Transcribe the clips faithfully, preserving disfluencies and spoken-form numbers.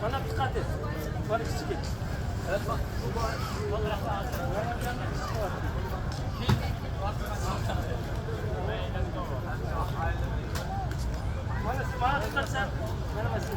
مانا دىققەت ئېت. مانا كىچىكى. مانا، مانا دىققەت سەن. مانا، مانا.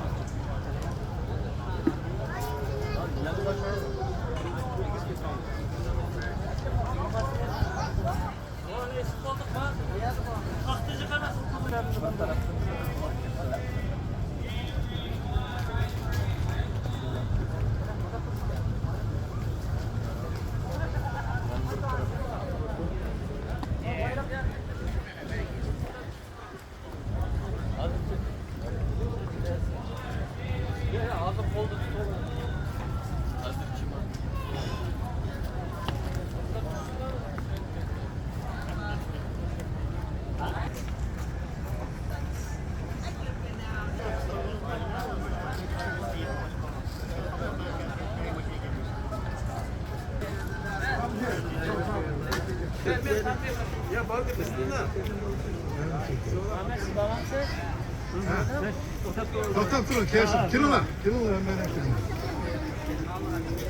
توختاپ تۇرۇڭ، كەلسۇن. كېلىڭلار، كېلىڭلار، مەن كېلىڭ.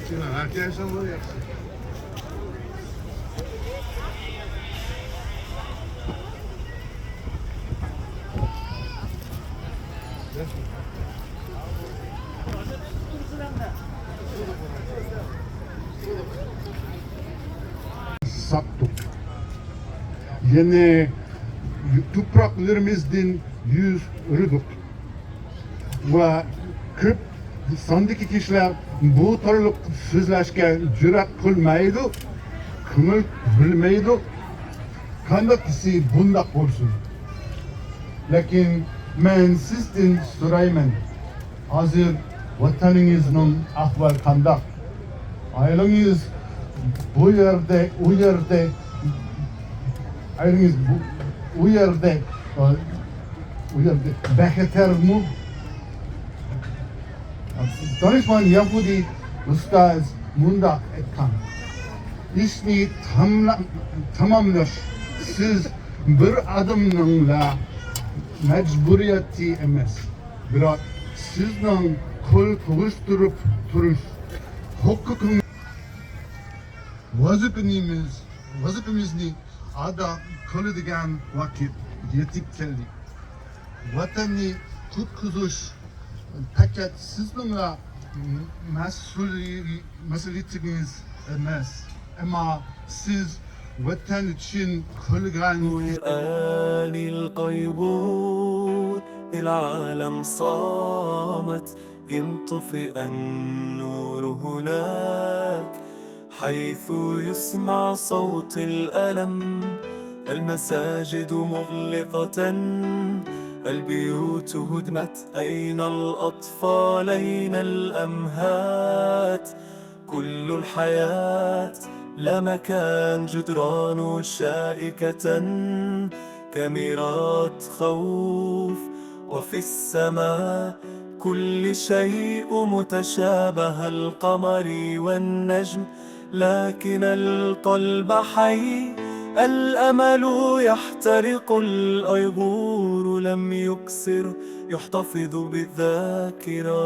كېلىڭ، ھە، كەلسۇڭلار ياخشى. ساتتۇق. يەنى تۇپراقلىرىمىزدىن يۈز ئۆرۈدۇق. ۋە كۆپ ساندىكى كىشىلەر بۇ تۈرلۈك سۆزلەشكە جۈرئەت قىلمايدۇ، كۆڭۈل بۆلمەيدۇ. قانداق دېسە بۇنداق بولسۇن. لېكىن مەن سىزدىن سورايمەن، ھازىر ۋەتىنىڭىزنىڭ ئەھۋالى قانداق؟ ئائىلىڭىز بۇ يەردە، ئۇ يەردە، ئائىلىڭىز بۇ، ئۇ يەردە، ئۇ يەردە بەخەتەرمۇ؟ دانىشمەن يەھۇدىي ئۇستاز مۇنداق ئېيتقان، ئىشنى تاملا-، تاماملاش سىز بىر ئادەمنىڭلا مەجبۇرىيىتى ئەمەس، بىراق سىزنىڭ قول توغۇشتۇرۇپ تۇرۇش ھوقۇقىڭىز. ۋەزىپىمىز، ۋەزىپىمىزنى ئادا قىلىدىغان ۋاقىت يېتىپ كەلدى. ۋەتەننى قۇتقۇزۇش پەقەت سىزنىڭلا مەسئۇلىي-، مەسئۇلىيىتىڭىز ئەمەس، ئەمما سىز ۋەتەن ئۈچۈن قىلغان. آل القيبور، العالم صامت، إن طفئ النور هناك، حيث يسمع صوت الألم، المساجد مغلقة، البيوت هدمت، أين الأطفال، أين الأمهات؟ كل الحياة لا مكان، جدران شائكة كمرات خوف. وفي السماء كل شيء متشابه، القمر والنجم، لكن القلب حي، الأمل يحترق، الأيغور لم يكسر، يحتفظ بالذاكرة.